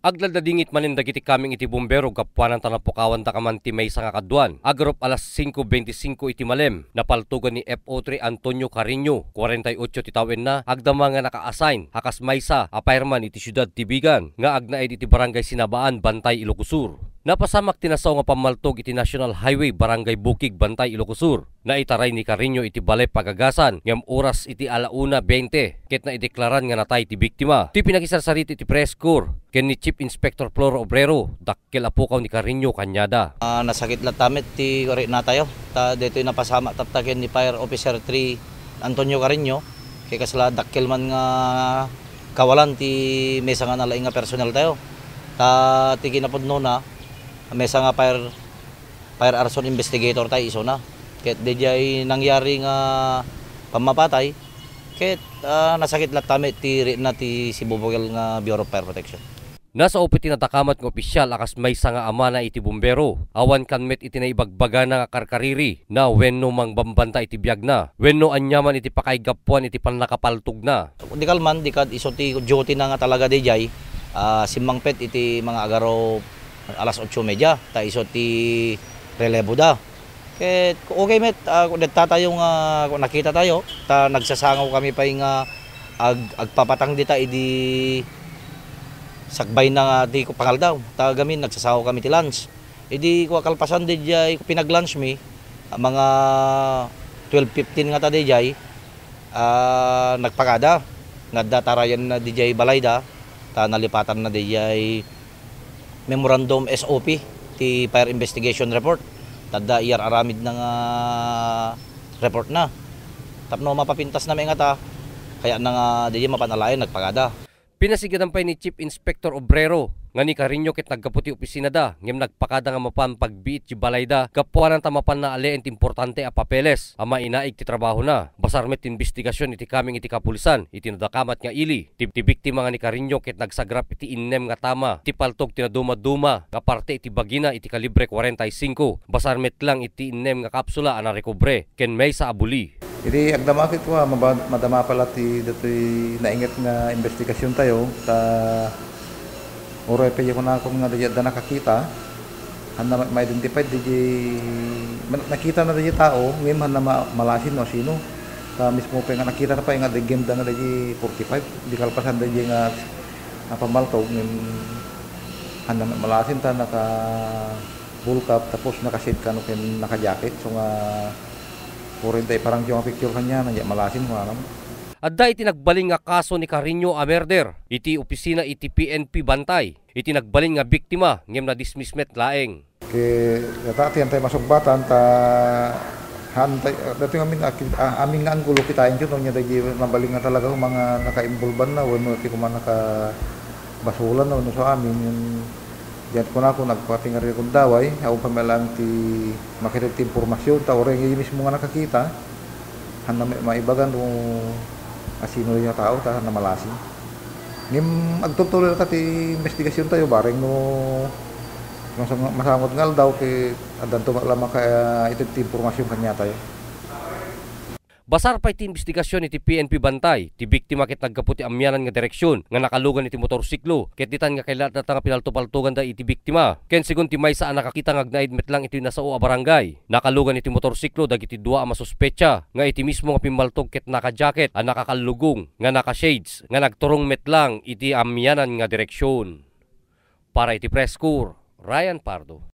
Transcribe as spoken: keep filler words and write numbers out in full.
Agladladingit manen dagiti kameng iti bumbero gapuanan ta napukawanda kaman ti maysa nga kaduan. Agarup alas singko benti singko iti malem, napaltogan ni F O three Antonio Carreño, kwarenta y ocho ti tawenna, agdama nga naka-assign a kas maysa a fireman iti siudad ti Vigan nga agnaed iti Barangay Sinabaan, Bantay, Ilocos Sur. Napasamak ti nasao nga pammaltog iti National Highway, Barangay Bukig, Bantay, Ilocos Sur. Naitaray ni Carreño iti balay pagagasan ngem oras iti ala una bente ket naideklaran nga natay ti biktima. Ti pinakisarsarita iti press corps ken ni Chief Inspector Floro Obrero, dakkel a pukaw ni Carreño kaniada. Ah, nasakit latta met ti riknatayo. Ta daytoy napasamak tatta ken ni Fire Officer three Antonio Carreño, ket kasla dakkel man nga kawalan ti maysa nga nalaing nga personnel tayo. Ta ti kinapudnona, maysa nga fire fire arson investigator tayo isuna. Ket daydiay nangyari nga pammapatay, ket, ah, nasakit latta met ti rikna ti Cebu Bukid nga Bureau of Fire Protection. Nasao pay ti nadakamat nga opisyal a kas maysa nga amana iti bumbero. Awan kan met iti naibagbagana nga karkariri na wenno mangbambanta iti biagna wenno aniaman iti pakaigapuan iti pannakapaltogna. Di kalman, di kad isu ti duty na nga talaga daydiay, ah, simmangpet iti mga agarup alas otso y media, ta isu ti releboda. Ket okay met, ah, detta tayo nga nakita tayo, ta nagsasangaw kami pay nga ag-, agpapatang dita idi sakbayna nga ti pangaldaw. Ta gamin, nagsasangaw kami ti lunch. Idi kua kalpasan daydiay pinag-lunch mi, ah, mga twelve fifteen ngata daydiay, ah, nagpakada nga adda tarayanna daydiay balayda, ta nalipatanna daydiay memorandum S O P ti fire investigation report. Ta adda iyar-aramidna nga report na. Tapno mapapintasna met ngata, kayatna nga daydiay mapan alaen nagpakada. Pinasigedan pay ni Chief Inspector Obrero nga ni Carreño ket naggapu ti opisinada ngem nagpakada nga mapan pagbiit ti balayda gapuanan ta mapanna alaen ti importante a papeles a mainaig ti trabahona. Basar met ti imbestigasion iti kameng iti kapulisan iti nadakamat nga ili. Ti, ti biktima nga ni Carreño ket nagsagrap iti innem nga tama ti paltog ti nadumaduma nga parte iti bagina iti kalibre kwarenta y singko. Basar met lang iti innem nga kapsula a narekobre ken maysa a buli. Idi agdama ket kua, maba-, madama pay la ti datoy nainget nga investigasion tayo, ta uray pay kunakon nga daydi adda nakakita, hanna ma-, ma-identify daydi, man-, nakita na daydi tao, ngem hanna ma-, malasin no sino. Ta mismo pay nga nakita na pay nga daydi genda nga daydi forty-five, di kalpasan daydi nga, nga pammaltog, ngem hanna ma-, malasin ta naka-full cap, tapos naka-seat kano ken naka-jacket. So nga, Uray da iparangyo nga picture kaniana, ya malasin, kunana. Adda iti nagbalin nga kaso ni Carreño a murder iti opisina iti P N P Bantay iti nagbalin nga biktima ngem nadismiss met laeng. Ket data ti antay masubbatan ta han tay, datoy ngamin a, a, amin nga anggulo kitaenyo no nia dagiti nagbalin nga talaga mga nakaimbolbanna wenno ti koma naka basulan wenno sa amin, ngem diay kunakon agpatingari gundaway, awan pay met laeng ti makita ti impormasyon, ta uray nga mismo nga nakakita, hanna ma-, maibagan no asino nga tao, ta hanna malasin. Ngem agtuloy-tuloy ta ti investigasyon tayo, bareng no masang-, masangod nga aldaw, ket addanto met la maka-, ited ti impormasyon kaniatayo. Basar pay ti imbestigasyon iti P N P Bantay, ti biktima ket naggapu ti amianan nga direksyon nga nakalugan iti motorsiklo, ket ditan nga kayatna nga pinaltopaltoganda iti biktima. Ken segun ti maysa a nakakita nga agnaed met lang iti nasao a barangay, nakalugan iti motorsiklo dagiti dua a masuspetsa nga iti mismo nga pimmaltog ket naka-jacket a nakakallugong nga naka-shades nga nagturong met lang iti amianan nga direksyon. Para iti Press Corps, Ryan Pardo.